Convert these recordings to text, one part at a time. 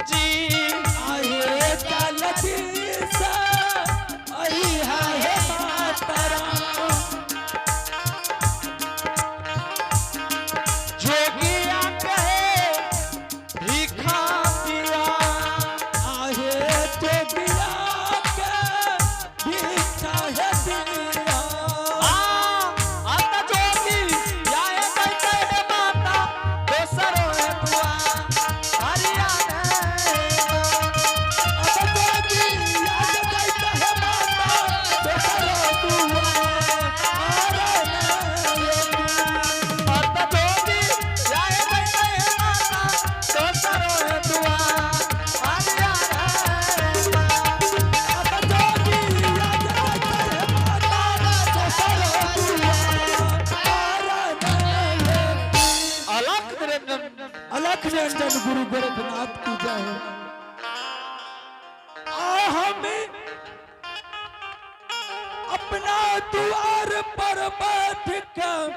जी। आहे चलती से आई है माता राम। जोगिया कहे भीखा दिया। आहे जोगिया के भिक्षा है दिया। आ आता जोगी आए बैठे हे माता दोसरो है दुआ हरिया अब जोगिया के दैत है माता दोसरो दुआ आरे आता जोगी आए बैठे हे माता दोसरो है दुआ हरिया अब जोगिया के दैत है माता दोसरो दुआ आरे। अलख निरंजन। अलख निरंजन गुरु गोरखनाथ की जय हो। आ हमें अपना द्वार पर बैठ कर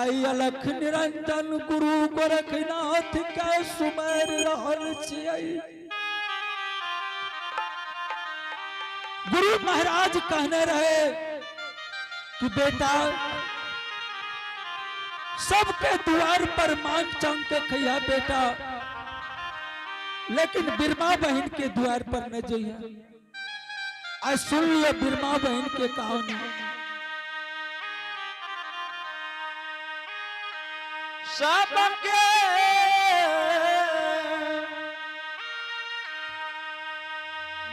आई अलख निरंजन गुरु गोरखनाथ के सुमेर रहल छियै। गुरु महाराज कहने रहे कि बेटा, सबके द्वार पर मांग चांग के खैया बेटा, लेकिन बिरमा बहन के द्वार पर न जइया। आज सुन लिया बिरमा बहन के कहानी। सबके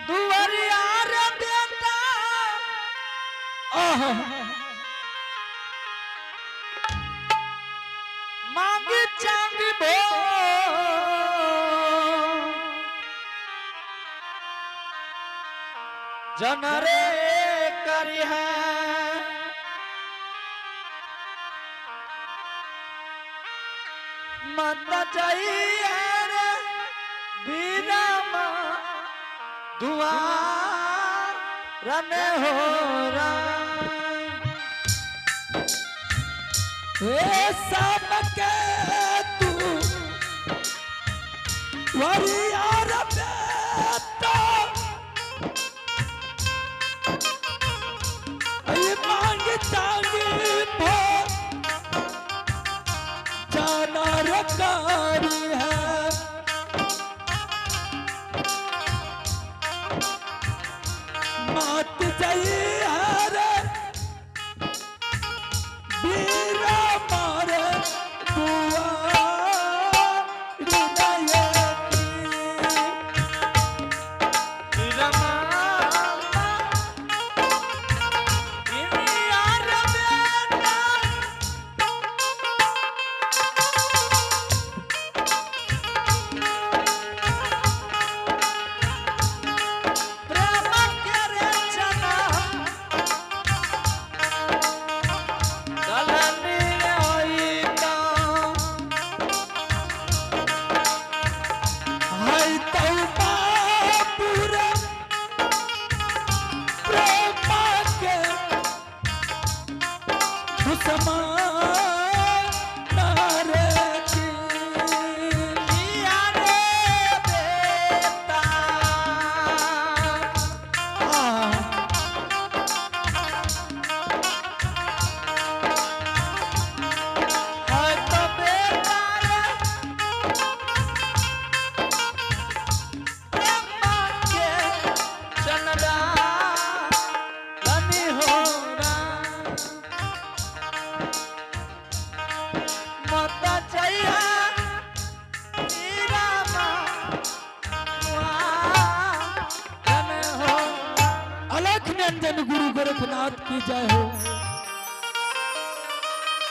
दुआरिया रे बेटा आहा मांगी चांगी भो जनरे करी है। मत जाइए रे बिना दुआ रने हो राम। हे सबके तू वरियार बेटा, ऐ मांग चांग भो जाना रकारी है। मात जई हर बीरा मारे दुआ हृदय की। रमा यार बेटा प्रेम के रे चना दलनी होइता। हाय तौ बापुर प्रेम के दुश्मन नारे की। किया रे बेटा आ है तो बेटा रे प्रेम के चनरा लनी हो राम। मत जइहा मीरा जन हो। अलख निरंजन गुरु गोरखनाथ की जय हो।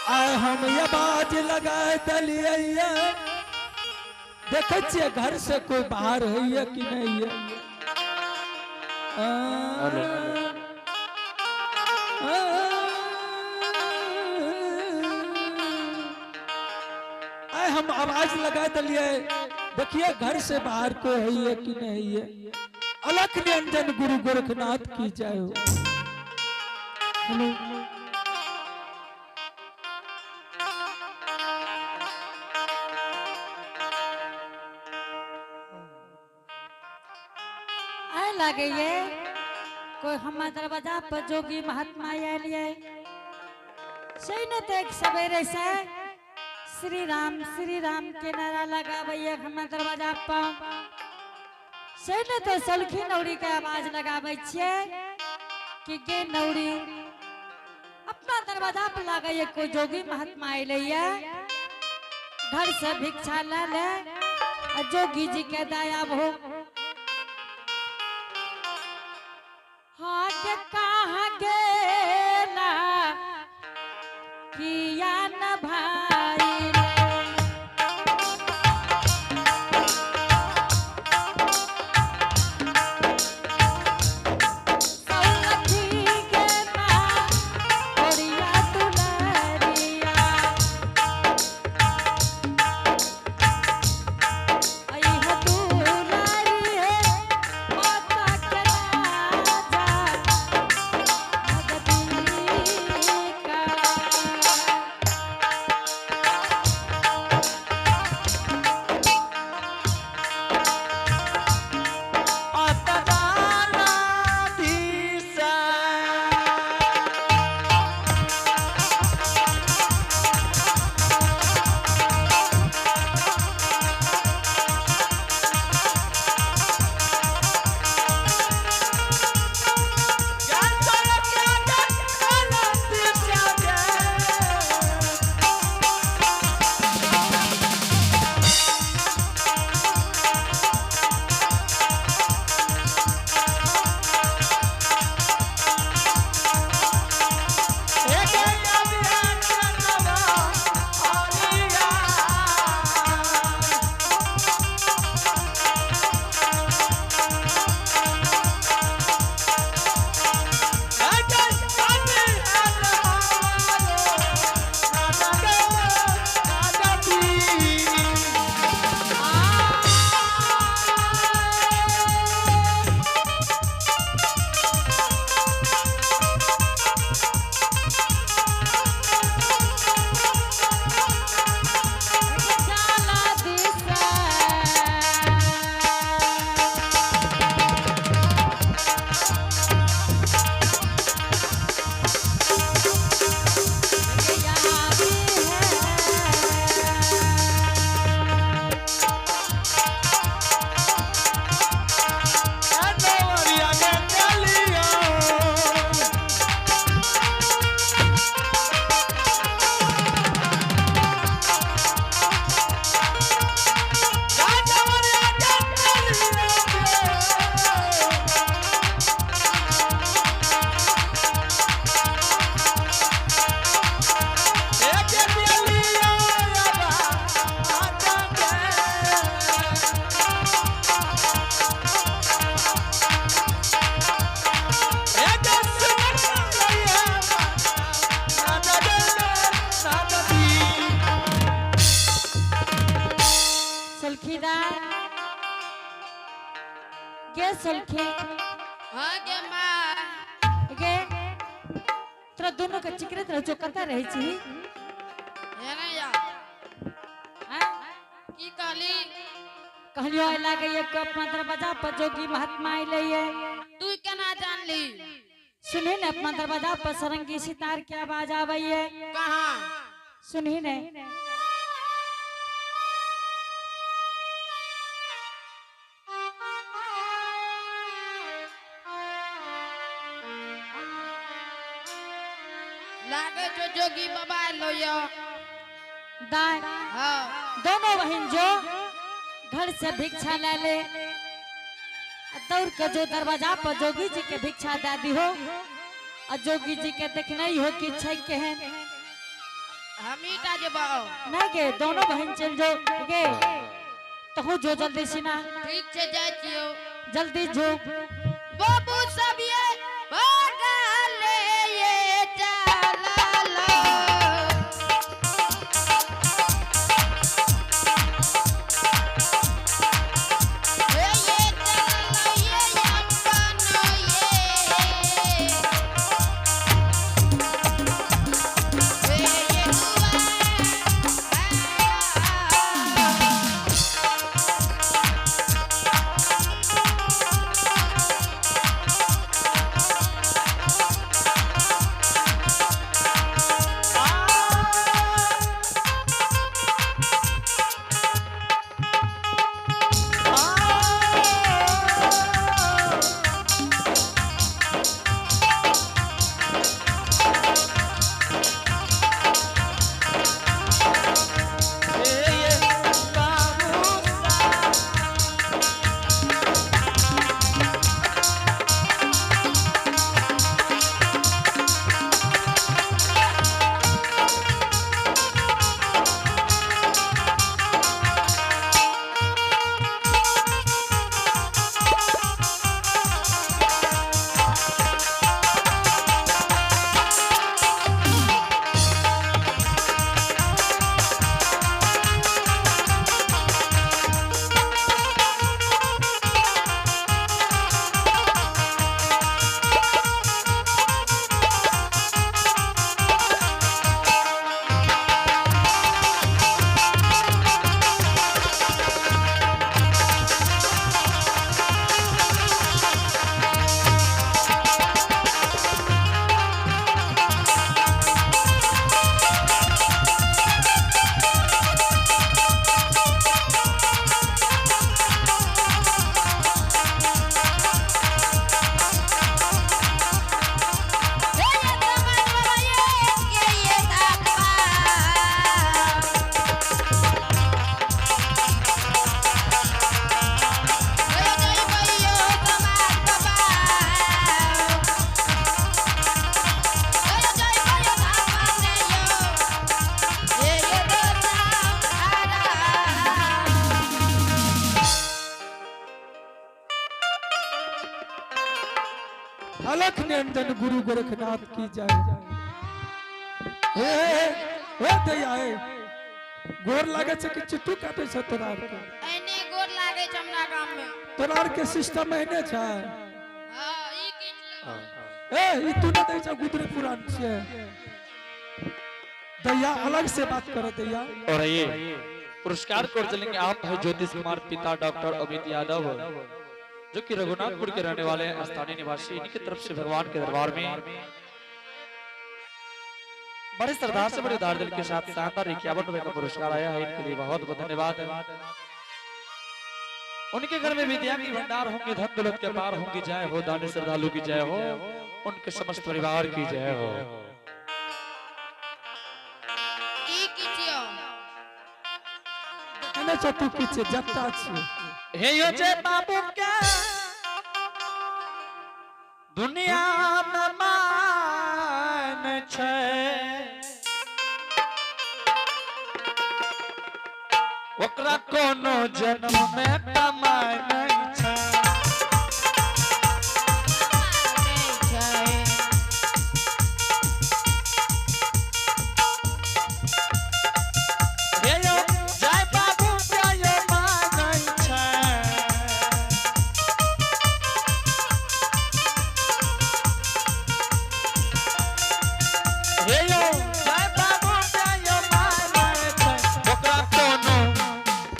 आए हम आवाज लगाए दलिए, देखे छियै घर से कोई बाहर है कि नहीं है। आए हम आवाज लगा दिलिए, देखिए घर से बाहर कोई है कि नहीं है। अलख निरंजन गुरु गोरखनाथ की जय हो। हेलो। लागे ये कोई हमार दरवाजा पर जोगी महात्मा आयल ये सही न तो एक सवेरे से श्री राम के नारा लगावे हमार दरवाजा पर। सही न तो सलखी नौरी के आवाज लगावे छिए कि गे नौरी अपना दरवाजा पर लागे कोई जोगी महात्मा आयल ये, घर से भिक्षा ले ले और जोगी जी के दया हो। हाँ के कहाँ गेला किया न भाई रे। सौलखी के माँ ओरिया दुलरिया। अइह दुलारी हे माता के राजा भगती का। जाला दिशा। यारी है। सलखीदार गे सलखी हाँ गे माँ गे तोरा दोनों के चिकरत रह जो कता रहे छी हे ना या हाँ? की कहली कहलियो आइ लागे एक अपना दरवाजा पर जोगी महात्मा अइले ये। तू केना जानली? सुनही ने अपना दरवाजा पर सरंगी सितार के आवाज आवे ये। कहाँ? सुनही ने लागे छो जोगी बाबा एलो यो। दाय हाँ दोनों बहन जो घर से भिक्षा ले ले आ दौड़ के जो दरवाजा पर जोगी जी के भिक्षा दे दी हो आ जोगी जी के देखना ही हो कि छै केहन। हमी टा जेबो। नहीं गे दोनों बहन चल जो गे तहु जो जल्दी सिना। ठीक छे जाइ छियो। जल्दी जो। बाबू सब ये बगले ये चललो। हे ये चललो ये अपन ये। हे ये दुआ। अलख निरंजन गुरु गोरखनाथ की जय। हे हे हे दैया हे, गोर लागे छै कि चिट्टू काटे छै तोरा आर के? एने गोर लागे छै हमरा गाम में। तोरा आर के सिस्टम एहने छै। हां, ई किछ। ए ई तू न दै छै, गुदरी पुरान छियै। दैया अलग से बात करो दैया। और ये पुरस्कार को चलेंगे आप भाई ज्योतिष कुमार, पिता डॉक्टर अमित यादव, जो कि रघुनाथपुर के रहने वाले हैं, स्थानीय निवासी। इनकी तरफ से भगवान के दरबार में बड़े श्रद्धा से, बड़े उदार दिल के साथ शानदार 51 रुपए का पुरस्कार आया है। इनके लिए बहुत बहुत धन्यवाद। उनके घर में विद्या की भंडार होंगे, धन दौलत के पार होंगे। जय हो दानी श्रद्धालु की जय हो, उनके समस्त परिवार की जय हो। ई किछ। देखने छौ तू किछ जत्ता छियै। हे यो जे बाबू के दुनिया में मान छै, ओकरा कोनो जन्म में कमाय नहि छै। नहीं छै। हे यो जय बाबू के यो मान छै। हे यो जय बाबू के यो मान छै, ओकरा कोनो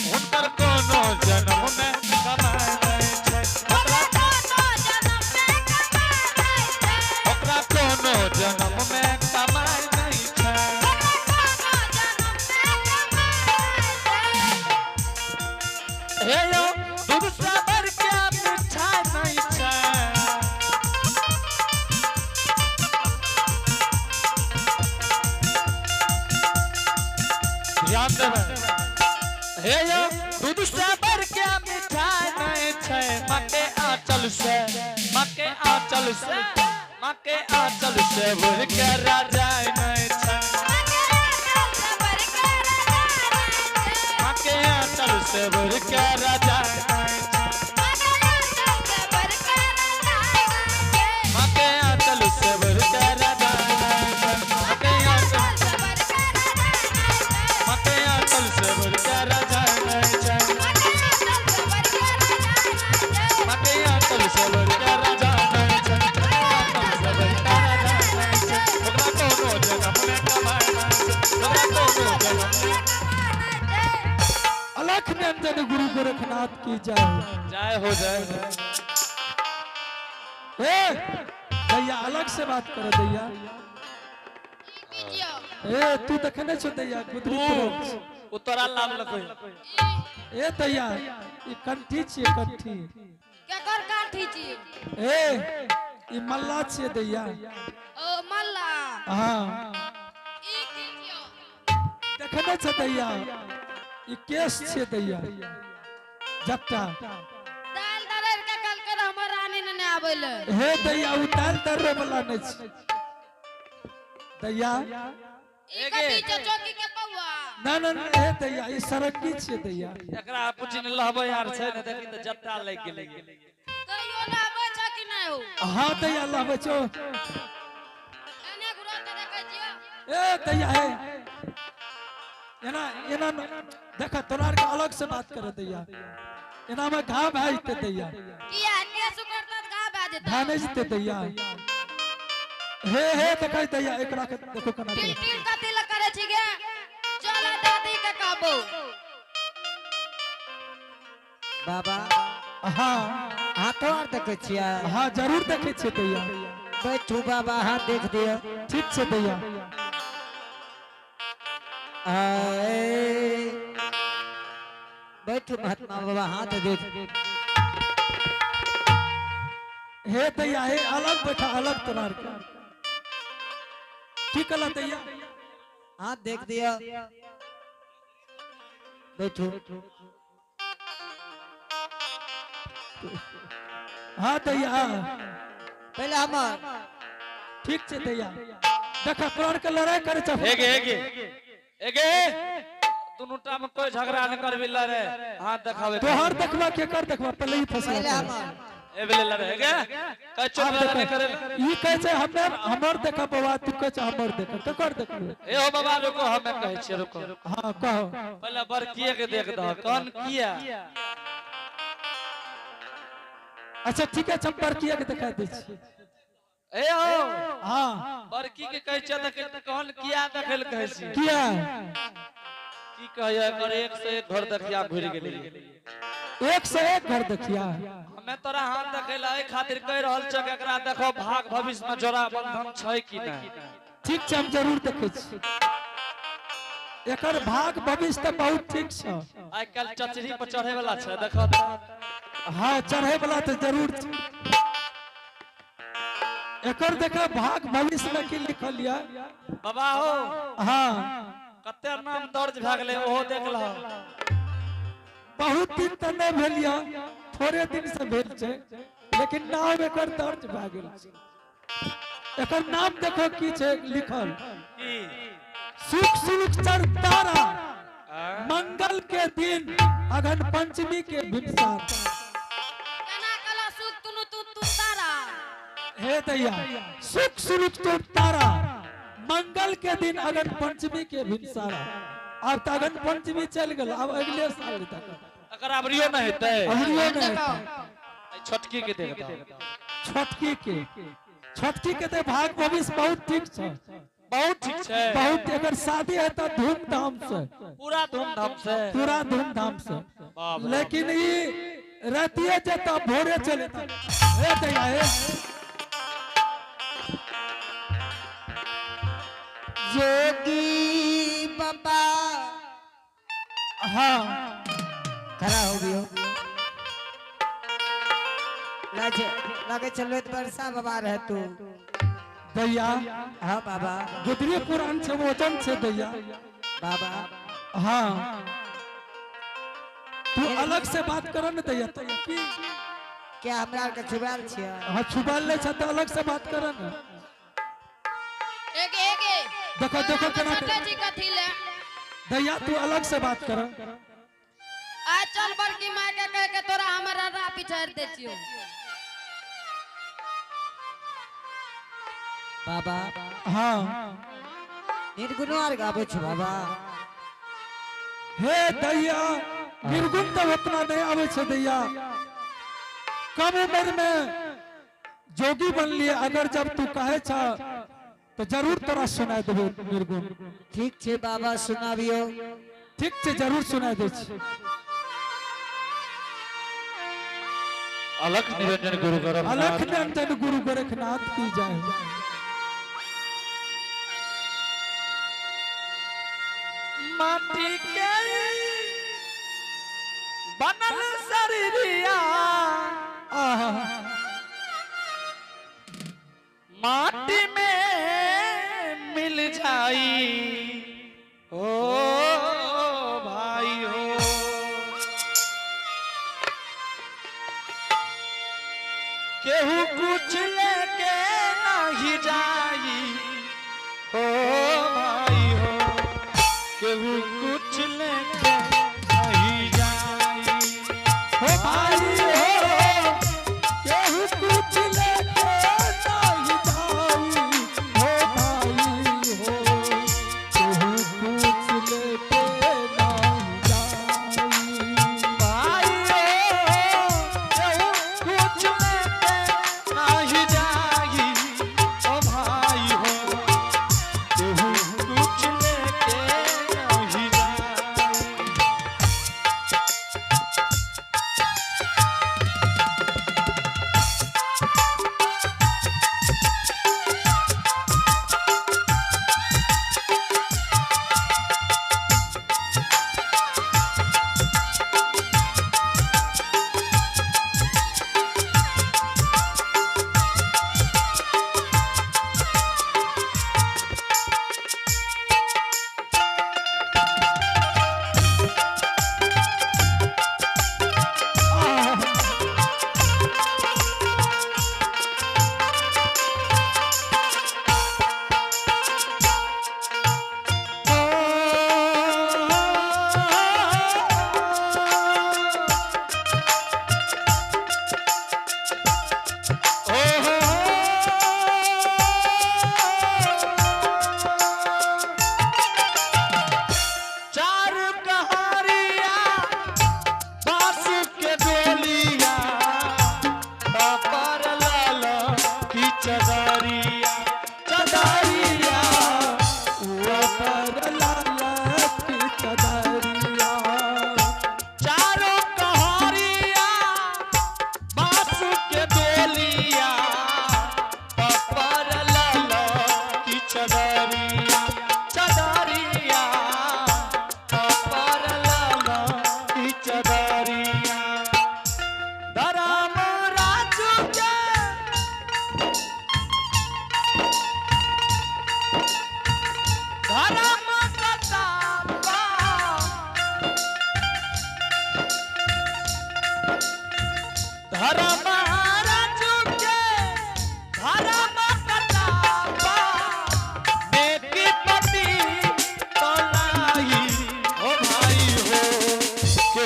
हुनकर कोनो जन्म में कमाय नहि छै। ओकरा कोनो जन्म में कमाय नहीं छै। ओकरा कोनो जन्म में कमाय नहि छै। ओकरा कोनो जन्म में कमाय नहीं छै। हे यो दूध से बढ़ के मिठाई नहि छै। ध्यान देबै। हे यो दूध से बढ़ के मिठाई नहि छै। माँ के आंचल से, माँ के आंचल से, माँ के आंचल से बढ़ के राजा नहि छै। मगे माँ के आंचल से बढ़ के राजा नहीं छै। के आंचल से बढ़ के राजा नहि छै। मगे माँ के आंचल से बढ़ के राजा नहि छै। आंचल से बढ़ के राजा नहीं छै। माँ के आंचल से बढ़ के राजा नहि छै। मगे आंचल से बढ़ के राजा नहीं छै। माँ के आंचल से बढ़ के राजा नहि छै। माँ के आंचल से बढ़ के राजा नहि छै। ओकरा कोनो जन्म में कमाय नहि छै। ओकरा कोनो जन्म में अलख निरंजन गुरु गोरखनाथ की जय हो। जय हो, जय हो। हे दैया अलग से बात करो दैया। ए तू देखने छौ दैया गुदरी पुरान छै। ओ तोरा लाभ लकै। ए दैया, ई कंठी छियै, कंठी। केकर काठी छी? ए ई मल्ला छियै दैया। ओ मल्ला। हाँ। ई की छियौ? देखने छौ दैया, ई केस छियै दैया, जट्टा। दाल दरर के कल कर हमर रानी ने नहि आबै ले। हे दैया, उ दाल दर्रे वाला नहि छै दैया। ई कथी छै, चौकी के पौआ? ना ना ना, हे दैया, ई सरंगी छियै दैया। एकरा पूछि ने लहबै यार छै ने, देखी तऽ जट्टा लागि गेलै। कहियो लाबै छ कि नहि हो? हाँ दैया, लहबै छौ। एने घुरो तऽ देखै छियौ। ए दैया, हे एना एना देख, तोरा आरके अलग से बात करे दैया। एना में घाव भए जेतै दैया। किया, केस उकरतै तऽ घाव भए जेतै? भए नहि जेतै दैया। हे हे देखै दैया, एकरा के देखो केना टिल करे। टिल कथी लए करै छी गे? चल दादी के कहबो। बाबा। हाँ। हाथो आर देखै छियै? हाँ, जरूर देखै छियै दैया। बैठू बाबा, हाथ देख दियौ। ठीक छै दैया। आए बैठू महात्मा बाबा, हाथ देख। हे दैया, हे अलग बैठा, अलग तोरा आरके। की कहला दैया? हाथ देख दियौ, बैठू। हाँ दैया। पहिले हमर। ठीक छै दैया, देख तोरा आरके लड़ाई करे छै। एगे एगे एगे, दुनू टा में कोई झगड़ा न करबी, लड़े हाथ देखावे। तोहर देखबा के कर देखबा, पहले ही फैसला पहिले कर। हमर। ए बेले लड़े गे कहै छौ आब लड़े देखो, करे ई कहै छै हमे हमर देखा बाबा, तू कहै छै हमर देखा, ककर देखबै? ए हो बाबा रुको, हमे कहै छियै रुको। हाँ कहो। पहले बड़किए के देख दह कौन किया। अच्छा ठीक है, हम बड़किया के देखा दै छी। ए हो हाँ बड़की के कहै छियै देखे त कौन किया देखै लए कहै छी। किया? की कहैया एकर एक से एक घर देखिया घुरि गेलै। एक से एक घर देखिया। हमे तोरा हाथ देखै लए एहि खातिर कहि रहल छियै कि एकरा देखो भाग भविष्य में जोड़ा बंधन छै कि नहि। ठीक छै, हम जरूर देखै छी। एकर भाग भविष्य तऽ बहुत ठीक छै। आइ काल्हि चचरी पर चढ़े वाला छै, देखो तऽ। हाँ चढ़े वाला तऽ जरूर छै। एकर देखा भाग भविष्य में की लिखल या। बाबा हो हाँ कते नाम दर्ज भए गेलै ओहो देख लह। बहुत दिन तऽ नहि भेल या, थोड़े दिन से भेल छै, लेकिन नाम एकर दर्ज भए गेल छै। एकर नाम देखो की छै लिखल, की? सुख सुख चर तारा, आ? मंगल के दिन अगहन पंचमी के भिनसार। केना कहलो सुख तुनु तू तू तारा? हे दैया, सुख सुख तुम तारा, मंगल के दिन अगहन पंचमी के भिनसारा। अब तऽ अगहन पंचमी चलि गेल, अब अगले साल तक एकर अबरियो नहि हेतै। अबरियो नहि हेतै। एहि छोटकी के देख दह। छोटकी के, छोटकी के तऽ भाग भविष्य बहुत ठीक छै। बहुत ठीक छै। बहुत, एकर शादी हेतै धूमधाम से। पूरा धूमधाम से। पूरा धूमधाम से। बाप रे। लेकिन ई रातिये जेता भोरे चले। हे दैया हे। जोगी बाबा हाँ खड़ा हो गयो। लागे चलो तो वर्षा बाबा रह तू। दैया। हाँ बाबा। गुदरी पुराण छे, वचन छे दैया। बाबा। हाँ तू अलग से बात कर न दैया, तो की क्या हमरा के छुबाल छियै? हाँ छुबाल ले छ तो अलग से बात कर न। एक एक देखो देखो केना छोटे जी कथी ले। दैया तू अलग से बात कर। आ चल बड़की माय के कह के तोरा हमर रा पिछाड़ दे छियो। बाबा। हाँ निर्गुण आर गाबै छौ बाबा। हे दैया, निर्गुण तो उतना नहीं आवे छे दैया। कम उम्र में जोगी बन लिए, अगर जब तू कहे छा तो जरूर तोरा सुना देबो निर्गुण। ठीक छे बाबा, सुनाबियो। ठीक छे, जरूर सुना दे छी। अलख निरंजन गुरु गोरखनाथ। अलख निरंजन गुरु गोरखनाथ की जय। माटी के बनल शरीरिया, आहा, माटी में मिल जाई ओ भाई हो। केहू कुछ लेके नहीं जाई हो भाई हो, केहू कुछ लेके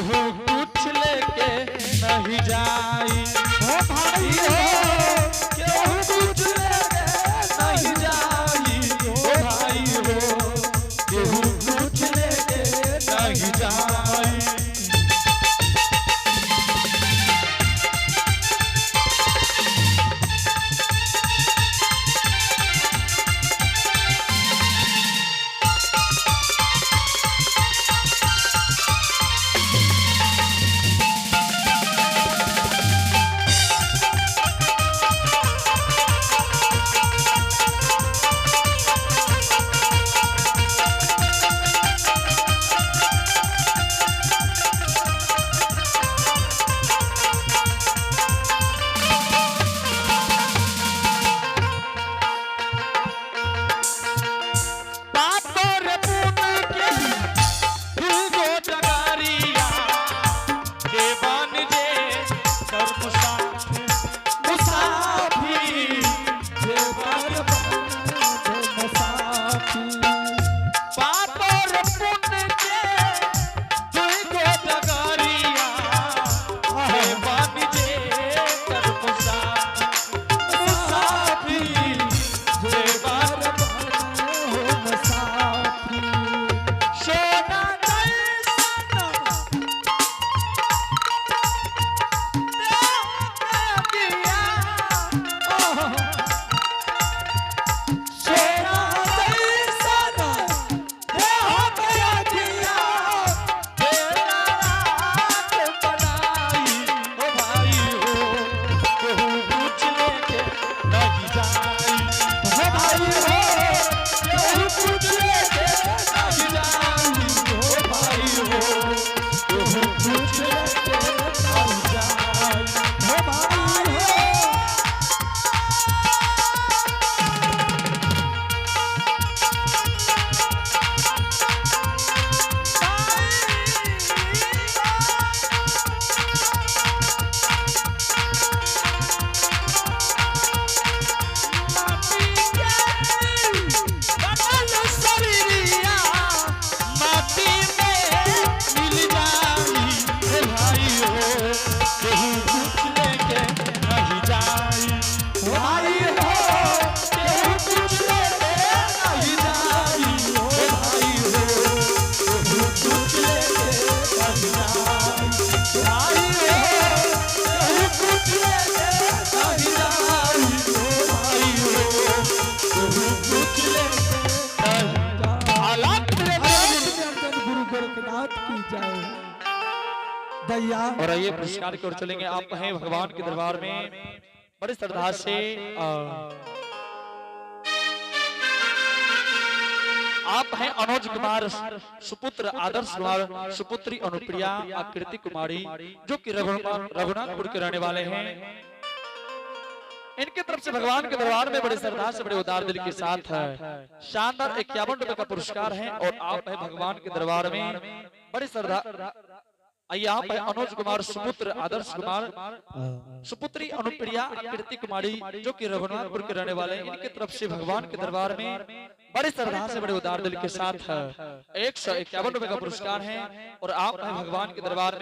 केहू कुछ लेके नहीं जाई। हो भाई हो, केहू कुछ लेके नहीं जाई। ओ भाई हो, केहू कुछ लेके नहीं जाई। पापर पुन के दुगो डगरिया, देवन जे कर्म साथ मुसाफिर, जेवर बने मुसाफिर। पापर पुन के दुगो डगरिया, देवन जे कर्म साथ मुसाफिर, जेवर बने हो मुसाफिर। सोना जैसन देह सोना जैसन देह गया जिया, हो भाई हो, केहू कुछ लेके नहीं जाई। हो भाई हो, केहू कुछ लेके नहीं जाई। हो भाई हो। भाई हो, केहू कुछ लेके नहीं जाई। हो भाई हो, केहू कुछ लेके नहीं जाई। भाई हो, केहू कुछ लेके नहीं जाई। हो भाई हो, केहू कुछ लेके नहीं जाई। निरंजन गुरु गोरखनाथ की जय। दैया और आइए पुरस्कार की ओर चलेंगे। आप हैं भगवान के दरबार में बड़े श्रद्धा से। आप हैं अनुज कुमार सुपुत्र आदर्श कुमार सुपुत्री अनुप्रिया आकृति कुमारी, जो कि रघुनाथपुर के रहने वाले हैं। इनके तरफ से भगवान के दरबार में बड़े श्रद्धा से बड़े उदार दिल के साथ है शानदार 51 रुपए का पुरस्कार है। और आप है भगवान के दरबार में बड़े श्रद्धा। आइए आप है अनुज कुमार सुपुत्र आदर्श कुमार सुपुत्री अनुप्रिया आकृति कुमारी, जो कि रघुनाथपुर के रहने वाले हैं। इनके तरफ से भगवान के दरबार में बड़े श्रद्धा से बड़े उदार दिल के साथ 151 रुपए का पुरस्कार है। और आप है भगवान के दरबार में।